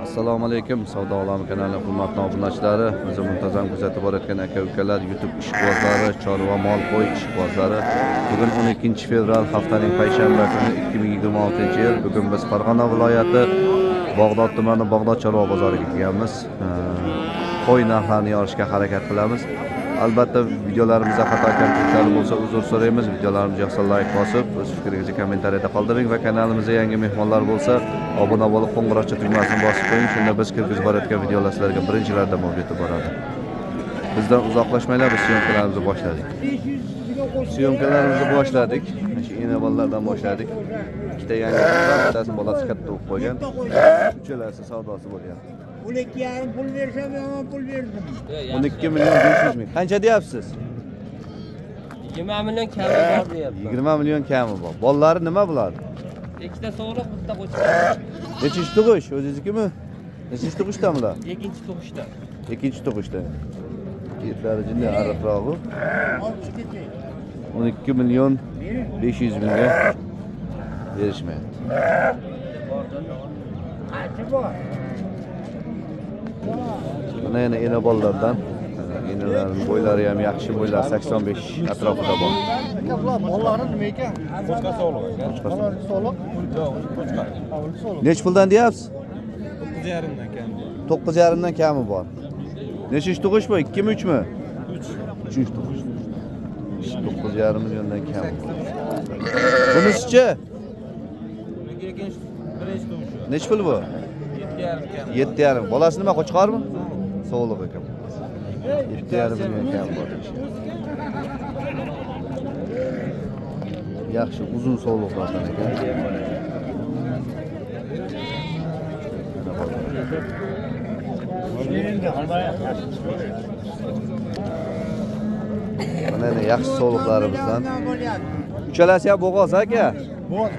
Assalomu alaykum, Savdo olami kanalining hurmatli obunachilari, bizni muntazam kuzatib borayotgan aka-ukalar, YouTube ishqibozlari, chorva mol qo'y ishqibozlari. Bugun 12 fevral, haftaning payshanba kuni, 2026-yil. Bugun biz Farg'ona viloyati Bog'dod tumani Bog'dod chorva bozoriga kelganmiz. Qo'y narxlarini yorishga harakat qilamiz. Albatta, videolarimizda xato kamchiliklar bo'lsa, uzr so'raymiz. Videolarimiz yoqsa, layk bosib, o'z fikringizni kommentariyada qoldiring va kanalimizga yangi mehmonlar bo'lsa, obuna bo'lib, qo'ng'iroqcha tugmasini bosib qo'ying. Shunda biz kirgizib borayotgan videolar sizlarga birinchilardan bo'lib yetib boradi. Bizdan uzoqlashmanglar, biz syomkalarimizni boshladik. Syomkalarimizni boshladik. Mana shu enavonlardan boshladik. Ikkita yangi chiqqan, bittasini bolasi katta bo'lib qo'ygan. Uchalasi savdosi bo'lyapti. 12,5 pul bersam, yomon pul berdim. 12 million 500 ming. Qancha deyapsiz? 20 million kami bor deyapti. 20 million kami bor. Bolalari nima bular? Ikkita sog'liq, bitta qo'chqor. Nechinchi tug'ish? O'zingiznikimi? Nechinchi tug'ishdan bular? Ikkinchi tug'ishda. Ikkinchi tug'ishda. Etlari jinday ariqrog'i. 12 million 500 mingga berishmayapti. Qancha bor? Mana yana ena bolalardan. Enalarning bo'ylari ham yaxshi, bo'ylari 85 atrofida bor. Aka, bular mollari nima ekan? Qo'chqor sog'liq aka. Mollari sog'liq? Yo'q, qo'chqor. Sog'liq. Nechi puldan deyapsiz? 9,5 dan kam. 9,5 dan kami bor. Nechinchi tug'ish bu? 2 mi, 3 mi? 3. 3 tug'ish. 9,5 milliondan kam. Bunisichi? Buniki ikkinchi, birinchi tug'ishi. Nechi pul bu? 7,5 kam. 7,5. Bolasi nima, qo'chqormi? Sog'liq ekan. 7,5 million kam bor deyishyapti. Yaxshi, uzun sog'liqlardan ekan. Mana bolalar. Mana endi yaxshi sog'liqlarimizdan. Uchalasi ham bo'g'oz aka. Bo'g'oz.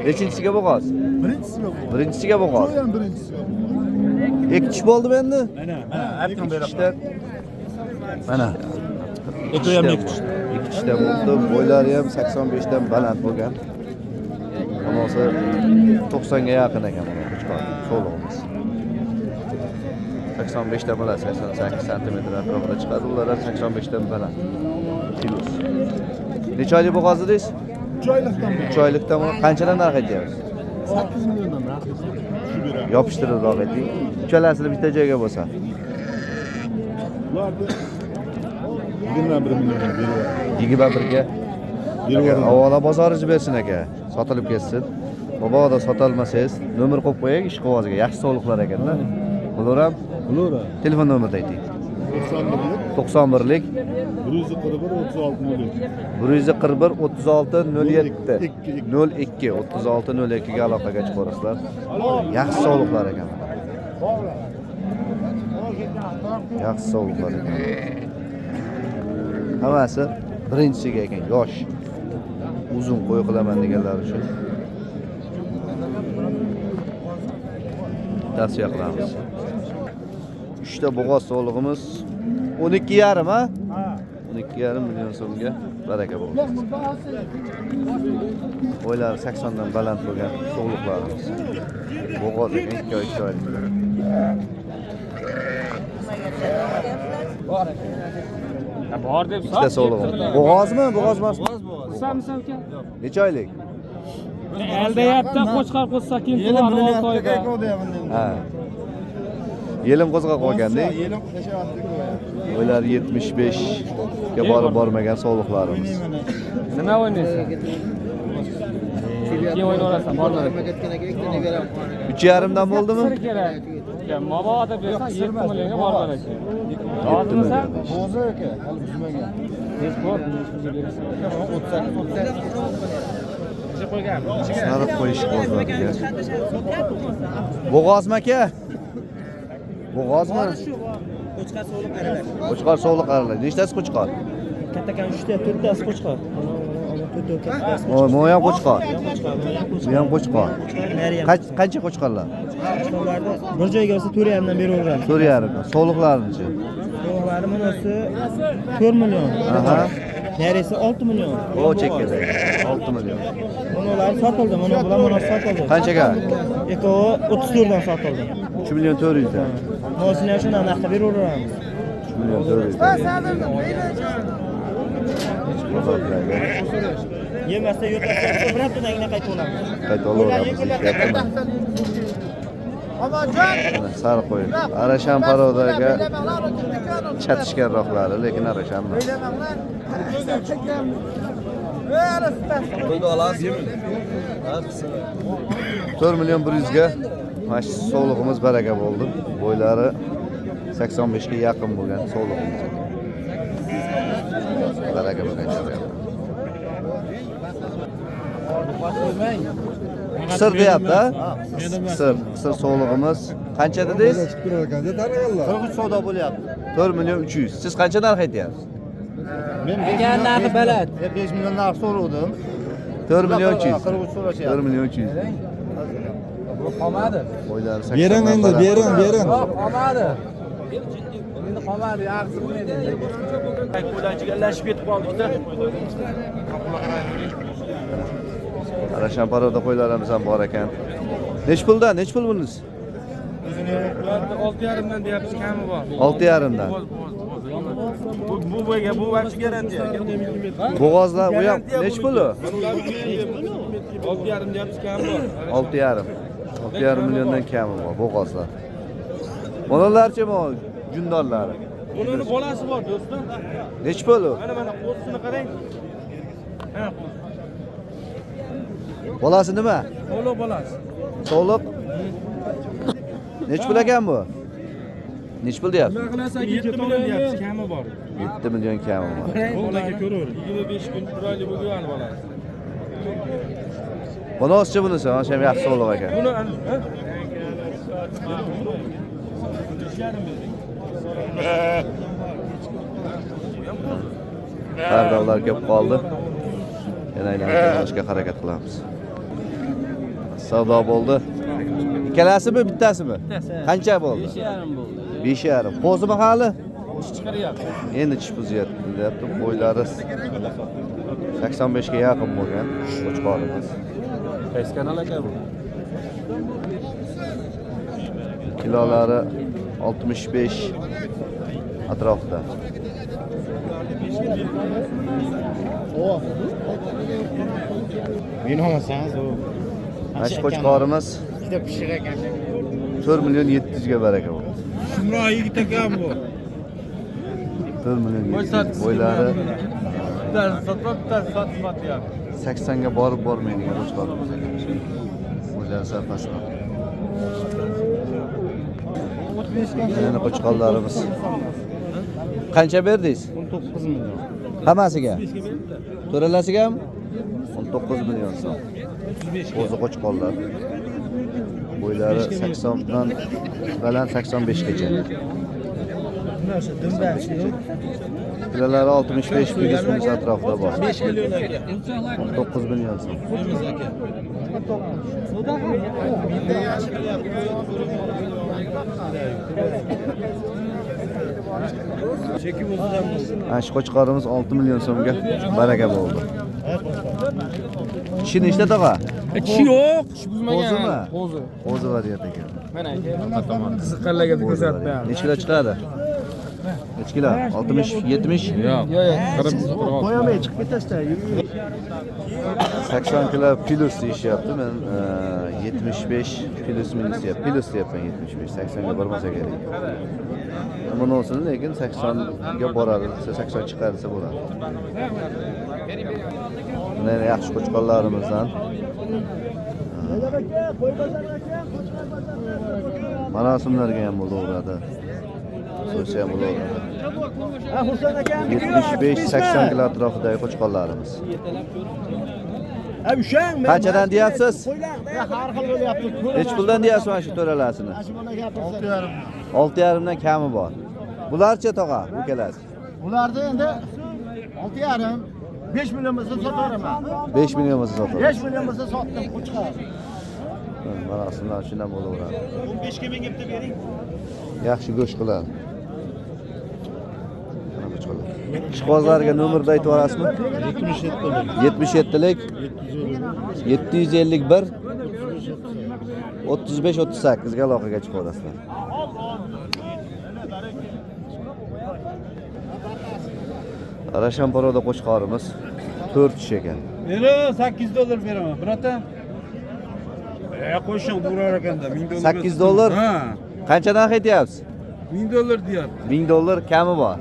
Nechinchisiga bo'g'oz? Birinchisiga bo'g'oz. Birinchisiga bo'g'oz. Bu ham birinchisiga bo'g'oz. Ikki tish bo'ldimi endi? Mana, mana, arkan Ikki tishdan. Mana. Ikki ham ikki tish. Ikki tishdan bo'ldi. Bo'ylari ham 85 dan baland bo'lgan. Onasi 90 ga yaqin ekan buni qo'chqor sog'lig'imiz. 85 dan baland, 88 santimetr atrofida chiqadi. Ular ham 85 dan baland. Kilos. Necha oylik bo'g'oz dedingiz? 3 oylikdan 3 oylikdan buni qanchadan narx aytyapsiz? 8 milliondan narx shu beramiz. Yopishtiribroq ayting. Uchalasini bitta joyga bo'lsa. Bularni 21 millionga beryapmiz. 21 ga. Berib Avvalo bozoringiz bersin aka. Sotilib ketsin. Mabodo sotolmasangiz, nomer qo'yib qo'ying ishqiboziga. Yaxshi sovliqlar ekanda. Bular ham Bo'laveradi. Telefon nomerini ayting. 91lik 91lik 141 36 01. 141 36 07 2. 02 36 02 ga aloqaga chiqaverasizlar. Yaxshi sovliqlar ekan. Yaxshi sovliqlar ekan. Hammasi birinchisiga ekan, yosh. Uzun qo'y qilaman deganlar uchun tavsiya qilamiz. 3 ta bo'g'oz sovlig'imiz 12,5 ha? 12,5 million so'mga baraka bo'lsin. Bo'ylari 80 dan baland bo'lgan sog'liqlarimiz. Bo'g'oz ekan, 2 oy, 3 oylik. Bor deb Ikkita sog'lig'i. Bo'g'ozmi? Bo'g'oz emasmi? Qilsammisan aka? Necha oylik? Aldayapti, qo'chqor qo'shsa keyin pul 6 oyda. Ha. Yelim qo'zg'ab qolganda. Yelim tashlayapti. Bo'ylari 75 ga borib bormagan sog'liqlarimiz. Nima o'ynaysan? Keyin o'ynayverasan, bor. 3,5 dan bo'ldimi? Sir kerak. Ya, mabodo bersan 7 millionga bor ekan. Rozimisan? Bo'g'ozi aka, hali buzmagan. Hech bor, hech pulga berasan. 38 38. Sariq qo'yish bozoriga. Bo'g'ozmi aka? Bo'g'ozmi? Qo'chqor sog'liq aralash. Qo'chqor sog'liq aralash. Nechtasi qo'chqor? Kattakan 3 ta, 4 tasi qo'chqor. To'rtta kattasi. Bu ham qo'chqor. Bu ham qo'chqor. Nari ham. Qancha qo'chqorlar? Qo'chqorlarni bir joyga olsa 4,5 dan beraveramiz. 4,5. Sog'liqlarinichi? Sog'liqlari bunisi 4 million. Aha. Neresi 6 milyon. O chekkada 6 million. Bunalar sotildi, mana bular mana sotildi. Qanchaga? Ikkovi 34 dan sotildi. 3 million 400 dan. Nosini ham shundan narxga beraveramiz. 3 million 400 dan. Yemasa yo'tasa bir haftadan keyin qaytib olamiz. Qaytib olaveramiz deyishyaptimi? Mana sariq qo'y. Arashan parodaga chatishganroqlari, lekin arashan emas. Pulni olasizmi? 4 million 100 ga mana shu sovlig'imiz baraka bo'ldi. Bo'ylari 85 ga yaqin bo'lgan sovlig'imiz. Baraka bo'lgan chiqyapti. Qisir deyapti, ha? Qisir, qisir sovlig'imiz qancha dedingiz? 43 savdo bo'lyapti. 4 million 300. Siz qancha narx aytyapsiz? Men 5 narxi baland. 5 million narx so'rovdim. 4 million 300. 43 so'rashyapti. 4 million 300. Qolmadi. Bo'ylari 80 Bering endi, bering, bering. Yo'q, qolmadi. Endi qolmadi, yaxshi bo'lmaydi. Qo'ydan ketib qoldik-da. Arashan paroda qo'ylarimiz ham bor ekan. Nech puldan? Nech pul bunisi? 6,5 dan deyapsiz, kami bor. 6,5 dan. Bu bo'yga, bu vaqti garantiya. Bo'g'ozlar bu ham nech pul u? 6,5 deyapsiz, kami bor. 6,5. 6,5 milliondan kami bor bo'g'ozlar. Bolalarchi bu jundorlari. Buni bolasi bor, do'stim. Nech pul u? Mana mana qo'zisini qarang. Mana qo'zi. Bolasi nima? Sovliq bolasi. Sovliq? Nech pul ekan bu? Nech pul deyapsiz? Nima qilasan? 7 million deyapsiz, kami bor. 7 million kami bor. Bolaga ko'raver. 25 kun chiroyli bo'lgan bolasi. Bunosichi bunisi, mana shu ham yaxshi sovliq ekan. Buni Pardavlar ko'p qoldi. Yana aylanib olishga harakat qilamiz. Savdo bo'ldi. Ikkalasimi, bittasimi? Qancha bo'ldi? 5,5 bo'ldi. 5,5. Qo'zimi hali? Tish chiqaryapti. Endi tish buzyapti, deyapti. Bo'ylari 85 ga yaqin bo'lgan qo'chqorimiz. Qaysi kanal aka bu? Kilolari 65 atrofida. Meni olmasangiz u. Mana shu qo'chqorimiz Juda pishiq ekan. 4 million 700 ga baraka bo'ldi. Shumroq yigit ekan bu. 4 million 700. Bo'ylari Bittasi sotib, bittasi sotmayapti. 80 ga borib bormaydigan qo'chqorimiz ekan. Bo'ylari sal pastroq. Yana qo'chqorlarimiz. Qancha berdingiz? 19 million. Hammasiga? To'ralasiga ham 19 million so'm. Qo'zi qo'chqorlar. Bo'ylari 80 dan baland 85 gacha. Narsa dumbasi yo'q. Kilolari 65 plus minus atrofida bor. 5 million aka. 19 million so'm. Qo'ymiz aka. Mana shu qo'chqorimiz 6 million so'mga baraka bo'ldi. Tishi nechta tog'a? Tishi yo'q, tish buzmagan. Qo'zimi? Qo'zi. Qo'zi variant ekan. Mana aka, qiziqqanlarga ko'rsatmayapti. Necha kilo chiqadi? Necha kilo? 60, 70? Yo'q, yo'q, 40, Qo'yamay chiqib ketasizda. 80 kilo plus deyishyapti. Men 75 plus minus deyapti. Plus deyapman 75. 80 ga bormasa kerak. Buni olsin, lekin 80 ga boradi, 80 chiqarsa bo'ladi. Mana yaxshi qo'chqorlarimizdan. Marosimlarga ham bo'laveradi. So'ysa ham bo'laveradi. 75-80 kilo atrofidagi qo'chqorlarimiz. Qanchadan deyapsiz? Har xil bo'lyapti. Necha puldan deyapsiz mana shu to'ralasini? 6,5. 6,5 dan kami bor. Bularchi tog'a, ukalasi? Bularda endi 6,5 5 million bo'lsa sotaveraman. 5 million bo'lsa sotaverasiz. 5 million bo'lsa sotdim, qo'chqor. Marosimlar shundan bo'laveradi. 15 ga menga bitta bering. Yaxshi go'sht qiladi. Mana qo'chqorlar. Ishqibozlarga nomerni aytib yuborasizmi? 77lik 751 35 38 ga aloqaga chiqaverasizlar. Rashan paroda qo'chqorimiz 4 tish ekan. Beri 8 dollar beraman, bratan. Qo'shing durar ekanda 1000 dollar. 8 dollar? Ha. Qancha narx aytyapsiz? 1000 dollar deyapti. 1000 dollar kami bor.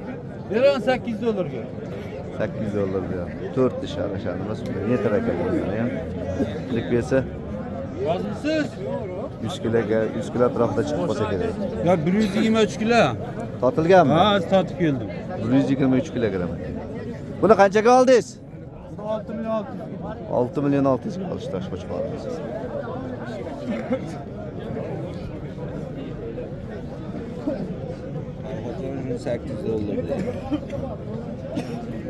Beraman 8 dollarga. 8 dollar deyapti. 4 tish arashanimiz metr ekan buni ham. Tirik bersa Rozimisiz? 100 kiloga, 100 kilo atrofida chiqib qolsa kerak. Ya 123 kilo. Sotilganmi? Ha, sotib keldim. 123 kilogram. Buni qanchaga oldingiz? 6 million 600. 6 million 600 ga olishdi qo'chqorimiz.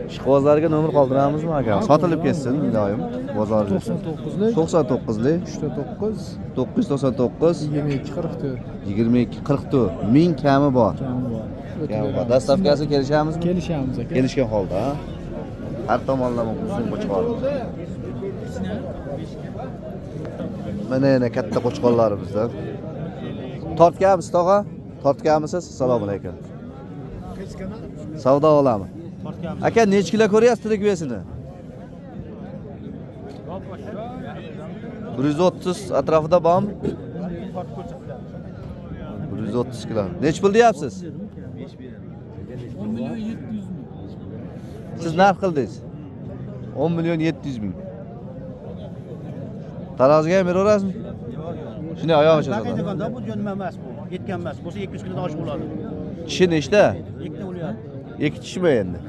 Ishqibozlarga nomer qoldiramizmi aka? Sotilib ketsin iloyim. Bozor 99lik 99lik 39 999 22 44 22 44 1000 kami bor. Kami bor. Kami bor. Dastavkasi kelishamizmi? Kelishamiz aka. Kelishgan holda, ha? Har tomonlama uzun qo'chqor. Mana yana katta qo'chqorlarimizdan. Tortganmisiz tog'a? Tortganmisiz? Assalomu alaykum. Savdo olami. Aka, necha kilo ko'ryapsiz tirik besini? 130 atrofida bormi? 130 kilo. Necha pul deyapsiz? Siz narx qildingiz. 10 million 700 ming. Taroziga ham beraverasizmi? Shunday oyog'icha sotadi. Bu nima emas bu. Yetgan emas. Bo'lsa 200 kilodan oshib bo'ladi. Tishi nechta? Ikkita o'lyapti. Ikki tishmi endi?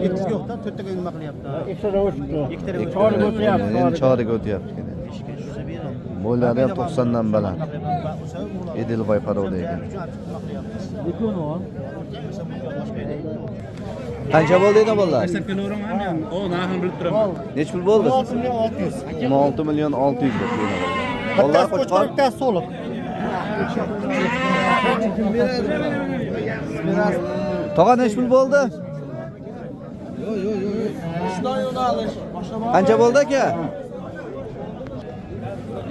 Yettizga yo'qda, to'rttaga nima qilyapti? Ikkita o'tibdi. Ikkita Chorik o'tyapti. Endi chorik o'tyapti. Bo'ylari ham 90 dan baland. Edilboy paroda ekan. Qancha bo'ldi edi bolalar? 80 kilogram ham, o narxini bilib turaman. Necha pul bo'ldi? 16 million 600. 16 million 600 bo'ldi. Bolalar qo'chqor, bittasi so'liq. Tog'a necha pul bo'ldi? Qancha bo'ldi aka?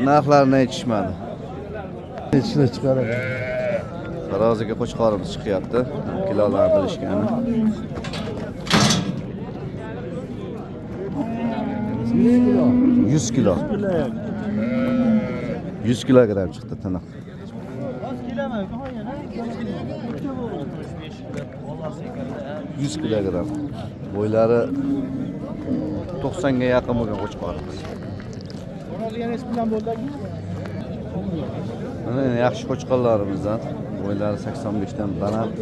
Narxlarini aytishmadi. Ichini chiqaradi. Taroziga qo'chqorimiz chiqyapti. Kilolar bilishgani. 100 kilo. 100 kilogram chiqdi tiniq. 100 kilogram. Bo'ylari 90 ga yaqin bo'lgan qo'chqorimiz. Mana yaxshi qo'chqorlarimizdan bo'ylari 85 dan baland,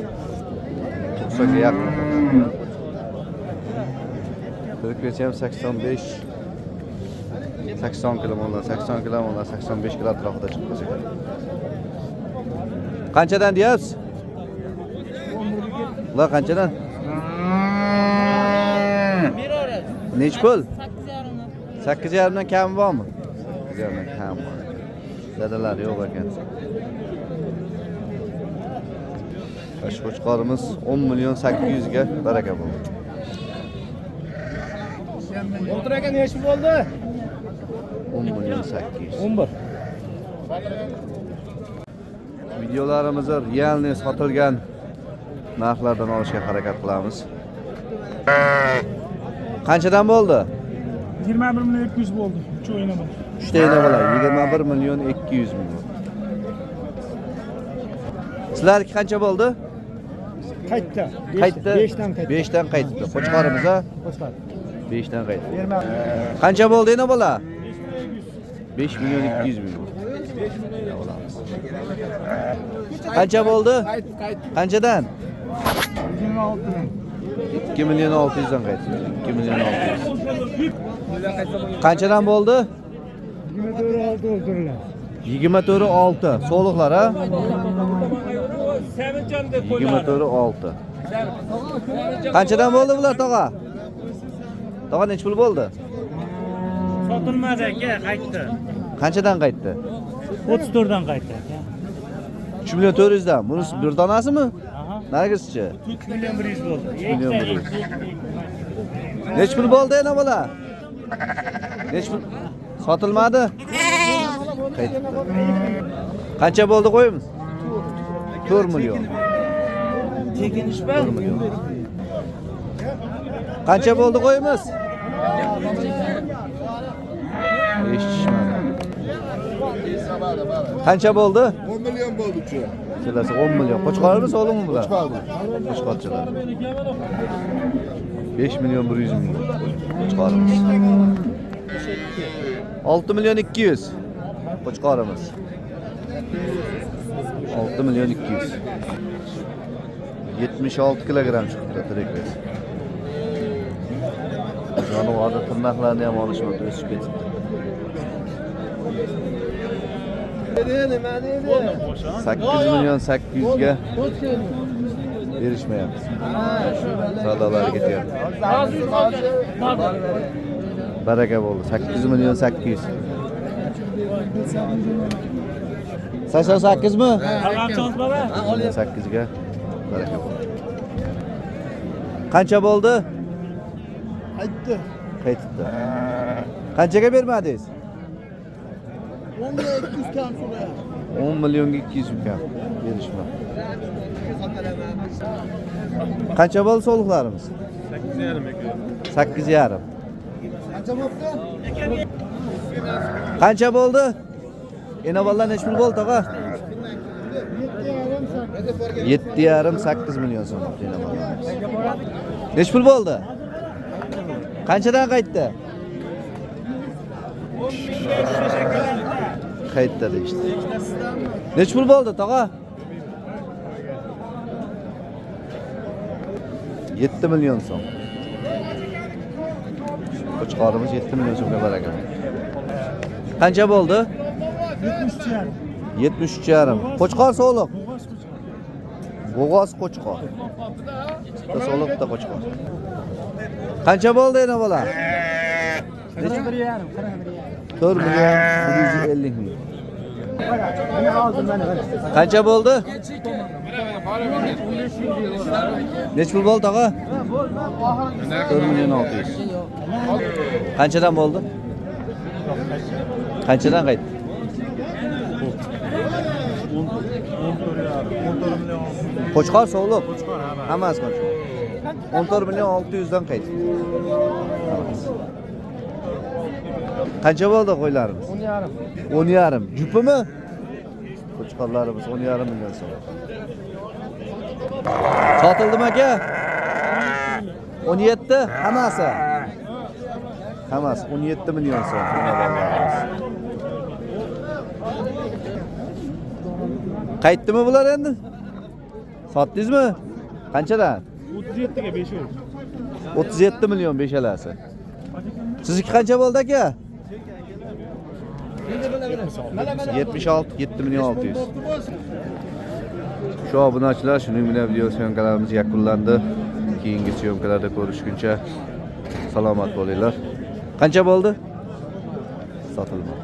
90 ga yaqin. Tirik ham 85 80 kilo bo'ladi, 80 kilo bo'ladi, 85 kilo atrofida chiqib qolsa kerak. Qanchadan deyapsiz? Ular qanchadan? Necha pul? 8,5 dan kami bormi? 8,5 dan kam bor. Dadalar yo'q ekan. Qo'chqorimiz 10 million 800 ga baraka bo'ldi. O'tir aka, necha bo'ldi? 10 million 800. 11. Videolarimizni realniy sotilgan narxlardan olishga harakat qilamiz. Qanchadan bo'ldi? 21 million 200 bo'ldi. 3 o'yina bo'ldi. 3 ta o'yina bo'ladi. 21 million 200 ming. Sizlarki qancha bo'ldi? Qaytdi. Qaytdi. 5 dan qaytdi. 5 dan qaytdi. Qo'chqorimiz a? Qo'chqor. 5 dan qaytdi. Qancha bo'ldi endi bola? 5 million 200 ming. Qancha bo'ldi? Qanchadan? 2 million 600 dan qaytdi. 2 million 600. Qanchadan bo'ldi? 24.6 o'ldiriladi. 24.6. So'liqlar ha? 24.6. Qanchadan bo'ldi bular tog'a? Tog'a necha pul bo'ldi? Sotilmadi aka, qaytdi. Qanchadan qaytdi? 34 dan qaytdi aka. 3 million 400 dan. Bunisi bir donasimi? Narigisichi? 3 million 100 bo'ldi. 3 million 100. Nechi pul bo'ldi yana bola? Nechi pul? Sotilmadi? Qaytibdi. Qancha bo'ldi qo'yimiz? 4 million. Chekinishma. 4 million. Qancha bo'ldi qo'yimiz? Eshitishmadi. Qancha bo'ldi? 10 million bo'ldi uchi. Kelasi 10 million. Qo'chqormi so'limi bular? Qo'chqorchilar. 5 million 100 ming qo'chqorimiz. 6 million 200 qo'chqorimiz. 6 million 200. 76 kilogram chiqibdi tiriklik. Jonivorni tirnoqlarini ham olishmabdi, o'sib ketibdi. 8 million 800 ga berishmayapti. Savdolari ketyapti. Baraka bo'ldi. 8 million 800. 88 mi? 8 ga baraka bo'ldi. Qancha bo'ldi? Qaytdi. Qaytibdi. Qanchaga bermadingiz? 10 million 200 kam so'rayapti. 10 millionga 200 kam berishma. Qancha bo'ldi so'liqlarimiz? 8,5 aka. 8,5. Qancha bo'pti? Qancha bo'ldi? Ena bolalar necha pul bo'ldi tog'a? 7,5 8 million so'm ena bolalarimiz. Necha pul bo'ldi? Qanchadan qaytdi? Qaytdi deyishdi. Necha pul bo'ldi tog'a? 7 million so'm. Qo'chqorimiz 7 million so'mga baraka. Qancha bo'ldi? 73,5. 73,5. Qo'chqor so'liq. Bo'g'oz qo'chqor. Bitta so'liq, bitta qo'chqor. Qancha bo'ldi ena bola? 41,5, 41,5. 4 million 150 ming. Qancha bo'ldi? Necha pul bo'ldi tog'a? 4 million 600. Qanchadan bo'ldi? Qanchadan qaytdi? 14,5. Qo'chqor so'liq. Hammasi qo'chqor. 14 million 600 dan qaytdi. Qancha bo'ldi qo'ylarimiz? 10,5. 10,5. Jupimi? Qo'chqorlarimiz 10,5 million so'm. Sotildimi aka? 17 hammasi. Hammasi 17 million so'm. Qaytdimi bular endi? Sotdingizmi? Qanchadan? 37 ga 5 oldi. 37 million beshalasi. Sizniki qancha bo'ldi aka? 76, 7 million 600. Shu obunachilar, shuning bilan video syomkalarimiz yakunlandi. Keyingi syomkalarda ko'rishguncha salomat bo'linglar. Qancha bo'ldi? Sotilmadi.